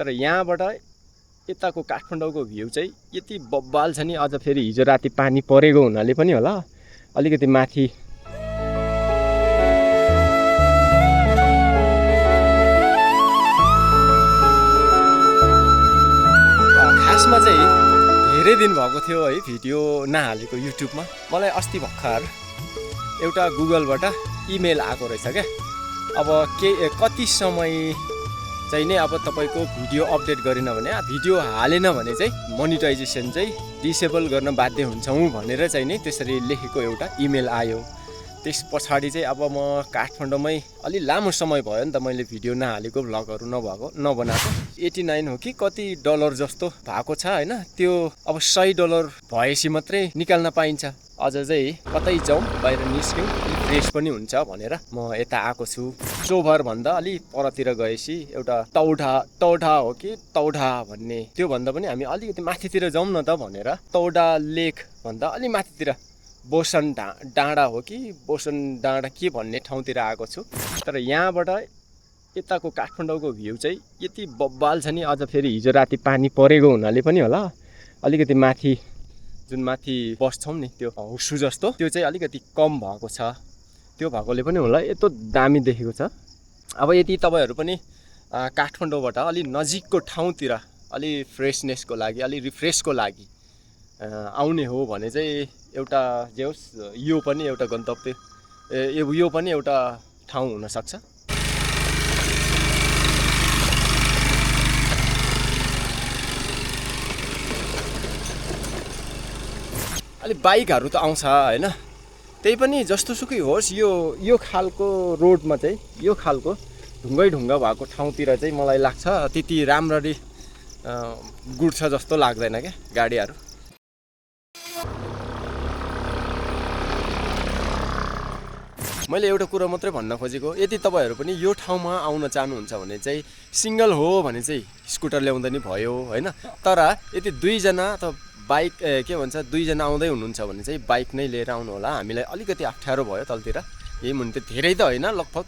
तर यहाँबाट यताको काठमाडौँको भ्यू चाहिँ यति बब्बाल छ नि। अझ फेरि हिजो राति पानी परेको हुनाले पनि होला अलिकति माथि खासमा चाहिँ धेरै दिन भएको थियो है भिडियो नहालेको युट्युबमा। मलाई अस्ति भर्खर एउटा गुगलबाट इमेल आएको रहेछ क्या। अब कति समय चाहिँ नै अब तपाईँको भिडियो अपडेट गरेन भने भिडियो हालेन भने चाहिँ मोनिटाइजेसन चाहिँ डिसेबल गर्न बाध्य हुन्छौँ भनेर चाहिँ नि त्यसरी लेखेको एउटा इमेल आयो। त्यस पछाडि चाहिँ अब म काठमाडौँमै अलि लामो समय भयो नि त मैले भिडियो नहालेको, भ्लगहरू नबनाएको। 89 हो कि कति डलर जस्तो भएको छ होइन। त्यो अब $100 भएपछि मात्रै निकाल्न पाइन्छ। अझ चाहिँ कतै जाउँ बाहिर निस्क्यौँ फ्रेस पनि हुन्छ भनेर म यता आएको छु। चोभर भन्दा अलि परतिर गएपछि एउटा तौढा हो कि तौढा भन्ने, त्यो भन्दा पनि हामी अलिकति माथितिर जाउँ न त भनेर तौढा लेक भन्दा अलि माथितिर बोसन डाँडा हो कि बोसन डाँडा के भन्ने ठाउँतिर आएको छु। तर यहाँबाट यताको काठमाडौँको भ्यू चाहिँ यति बब्बाल छ नि। अझ फेरि हिजो राति पानी परेको हुनाले पनि होला अलिकति माथि जुन माथि बस्छौँ नि त्यो हुस्सु जस्तो त्यो चाहिँ अलिकति कम भएको छ। त्यो भएकोले पनि होला यस्तो दामी देखेको छ। अब यदि तपाईँहरू पनि काठमाडौँबाट अलि नजिकको ठाउँतिर अलि फ्रेसनेसको लागि अलि रिफ्रेसको लागि आउने हो भने चाहिँ एउटा जे होस् यो पनि एउटा गन्तव्य, यो पनि एउटा ठाउँ हुनसक्छ। अलि बाइकहरू त आउँछ होइन, त्यही पनि जस्तोसुकै होस् यो खालको रोडमा चाहिँ यो खालको ढुङ्गा भएको ठाउँतिर चाहिँ मलाई लाग्छ त्यति राम्ररी गुड्छ जस्तो लाग्दैन क्या गाडीहरू। मैले एउटा कुरा मात्रै भन्न खोजेको, यदि तपाईँहरू पनि यो ठाउँमा आउन चाहनुहुन्छ भने चाहिँ सिङ्गल हो भने चाहिँ स्कुटर ल्याउँदा नि भयो होइन। तर यदि दुईजना अथवा बाइक के भन्छ दुईजना आउँदै हुनुहुन्छ भने चाहिँ बाइक नै लिएर आउनु होला। हामीलाई अलिकति अप्ठ्यारो भयो तलतिर, यही मुनि त धेरै त होइन, लगभग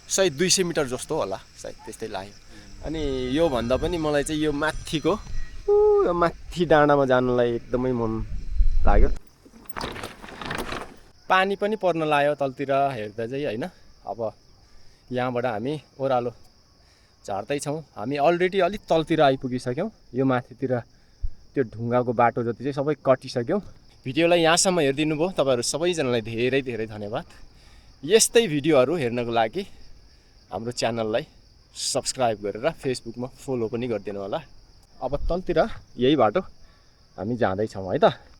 100-200 मिटर जस्तो होला सायद त्यस्तै लाग्यो। अनि यो भन्दा पनि मलाई चाहिँ यो माथिको यो माथि डाँडामा जानलाई एकदमै मन लाग्यो। पानी पनि पर्न लाग्यो तलतिर हेर्दा चाहिँ होइन। अब यहाँबाट हामी ओह्रालो झार्दैछौँ। हामी अलरेडी अलिक तलतिर आइपुगिसक्यौँ। यो माथितिर त्यो ढुङ्गाको बाटो जति चाहिँ सबै कटिसक्यौँ। भिडियोलाई यहाँसम्म हेरिदिनु भयो तपाईँहरू सबैजनालाई धेरै धेरै धन्यवाद। यस्तै भिडियोहरू हेर्नको लागि हाम्रो च्यानललाई सब्सक्राइब गरेर फेसबुकमा फलो पनि गरिदिनु होला। अब तलतिर यही बाटो हामी जाँदैछौँ है त।